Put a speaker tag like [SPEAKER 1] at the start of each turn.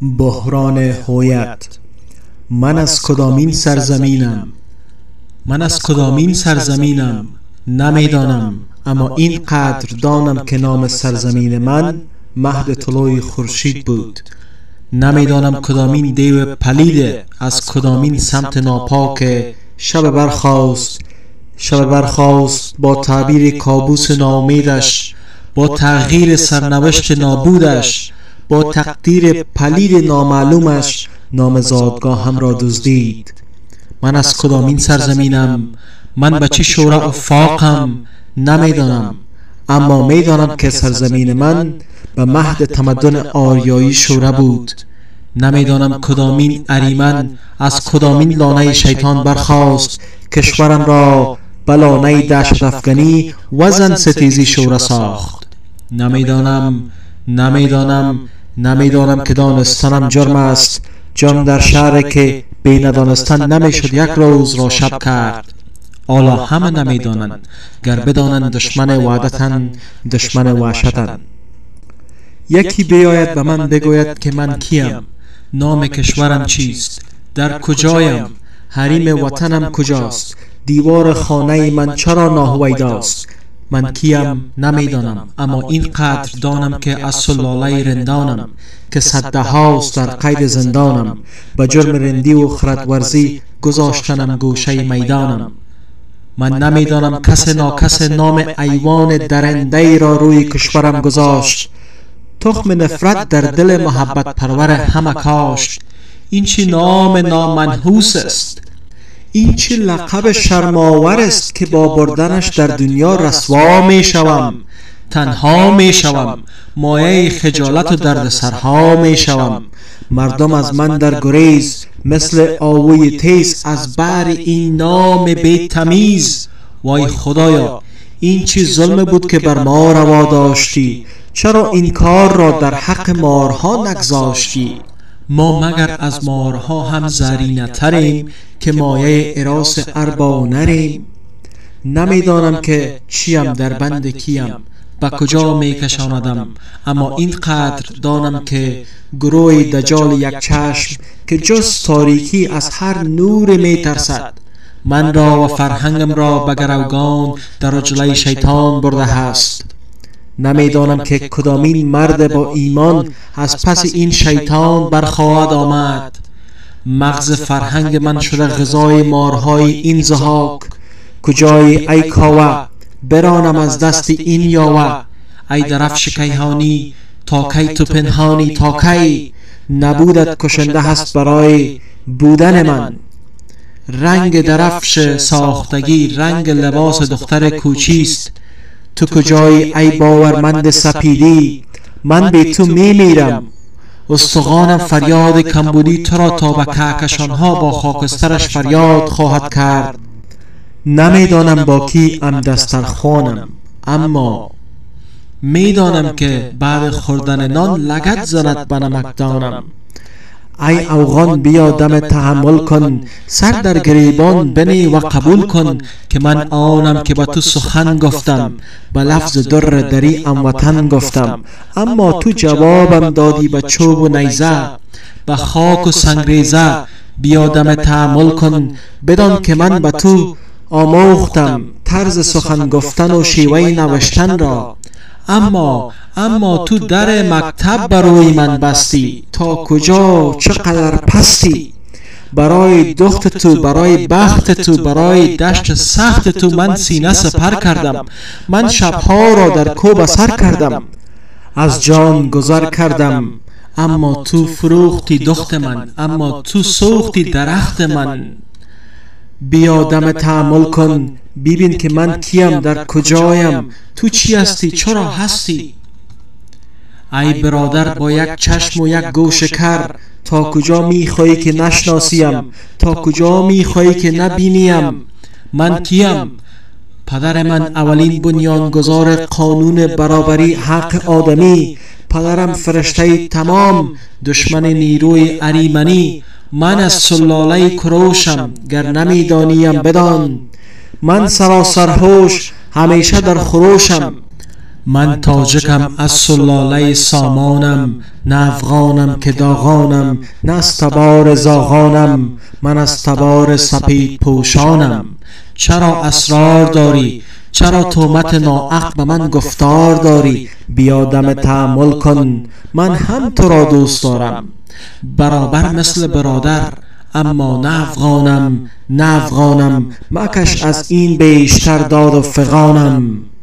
[SPEAKER 1] بحران هویت. من از کدامین سرزمینم؟ من از کدامین سرزمینم؟ نمیدانم، اما این قدر دانم که نام سرزمین من مهد طلوع خورشید بود. نمیدانم کدامین دیو پلید از کدامین سمت ناپاک شب برخاست، شب برخاست با تعبیر کابوس ناامیدش، با تغییر سرنوشت نابودش، با تقدیر پلید نامعلومش نام زادگاهم را دزدید. من از کدامین سرزمینم؟ من به چه شوره افاقم؟ نمیدانم، اما میدانم که سرزمین من به مهد تمدن آریایی شوره بود. نمیدانم کدامین اریمن از کدامین لانه شیطان برخاست، کشورم را به لانه دهشت افگنی و زن ستیزی شوره ساخت. نمیدانم، نمیدانم، نمیدانم که دانستنم جرم است، جرم در شهر که بی ندانستن نمیشد یک روز را شب کرد. حالا همه نمیدانند، گر بدانند دشمن وعدتن، دشمن وحشتن. یکی بیاید به من بگوید که من کیم، نام کشورم چیست، در کجایم، حریم وطنم کجاست، دیوار خانه من چرا ناهویداست. من کیم نمیدانم، اما این قدر دانم که از سلاله رندانم که صده هاست در قید زندانم، به جرم رندی و خردورزی گذاشتنم گوشه میدانم. من نمیدانم کس ناکس نام ایوان درنده ای را روی کشورم گذاشت، تخم نفرت در دل محبت پرور همه کاشت. این چه نام نامنحوس است، این چه لقب شرم‌آور است که با بردنش در دنیا رسوا می شوم، تنها می شوم، مایه خجالت و دردسرها می شوم. مردم از من در گریز مثل آهوی تیز از بهر این نام بی تمیز. وای خدایا، این چه ظلم بود که بر ما روا داشتی، چرا این کار را در حق مارها نگذاشتی؟ ما مگر از مارها هم زرین‌تریم که مایه اراس اربا نریم؟ نمیدانم که چیم، در بند کیم، به کجا میکشاندم، اما این قدر دانم که گروه دجال یک چشم که جز تاریکی از هر نور میترسد، من را و فرهنگم را به گروگان در عجله شیطان برده است. نمیدانم که کدامین مرد با ایمان از پس این شیطان برخواهد آمد. مغز فرهنگ من شده غذای مارهای این ضحاک. کجای ای کاوه، برانم از دست این یاوه. ای درفش کیهانی، تا کی تو پنهانی، تا کی نبودت کشنده هست برای بودن من. رنگ درفش ساختگی رنگ لباس دختر کوچیست. تو کجایی ای باورمند سپیدی؟ من بی تو می میرم. استخوانم فریاد کمبودی تو را تا به کهکشانها با خاکسترش فریاد خواهد کرد. نمیدانم با کی ام دسترخوانم، اما میدانم که بعد خوردن نان لگد زند به نمکدانم. ای اوغان بیا دم تحمل کن، سر در گریبان بنی و قبول کن که من آنم که به تو سخن گفتم، به لفظ در دری ام وطن گفتم، اما تو جوابم دادی به چوب و نیزه، به خاک و سنگریزه. بیا دم تحمل کن، بدان که من به تو آموختم طرز سخن گفتن و شیوه نوشتن را، اما تو در مکتب بروی من بستی. تا کجا، چقدر پستی؟ برای دخت تو، برای بخت تو، برای دشت سخت تو من سینه سپر کردم، من شبها را در کو بسر کردم، از جان گذر کردم، اما تو فروختی دخت من، اما تو سوختی درخت من. بیا دم تحمل کن، ببین که من کیم، در کجایم، تو چی هستی، چرا هستی؟ ای برادر با یک چشم و یک گوش کر، تا کجا میخوایی که نشناسیم، تا کجا میخوایی که نبینیم؟ من کیم؟ پدر من اولین بنیانگذار قانون برابری حق آدمی، پدرم فرشته تمام، دشمن نیروی اریمنی. من از سلاله کروشم، گر نمیدانیم بدان. من سراسر هوش، همیشه در خروشم. Ман тоҷикам, аз сулолаи Сомонам, на афғонам ки доғонам, на аз табори зоғонам, ман аз табори сапедпӯшонам. Чаро асрор дорӣ? Чаро туҳмати ноҳақ ба ман гуфтор дорӣ? Биё дам таъаммул кун, ман ҳам туро дӯст дорам, баробар мисли бародар, аммо на афғонам, на афғонам, макаш аз ин бештар доду фиғонам.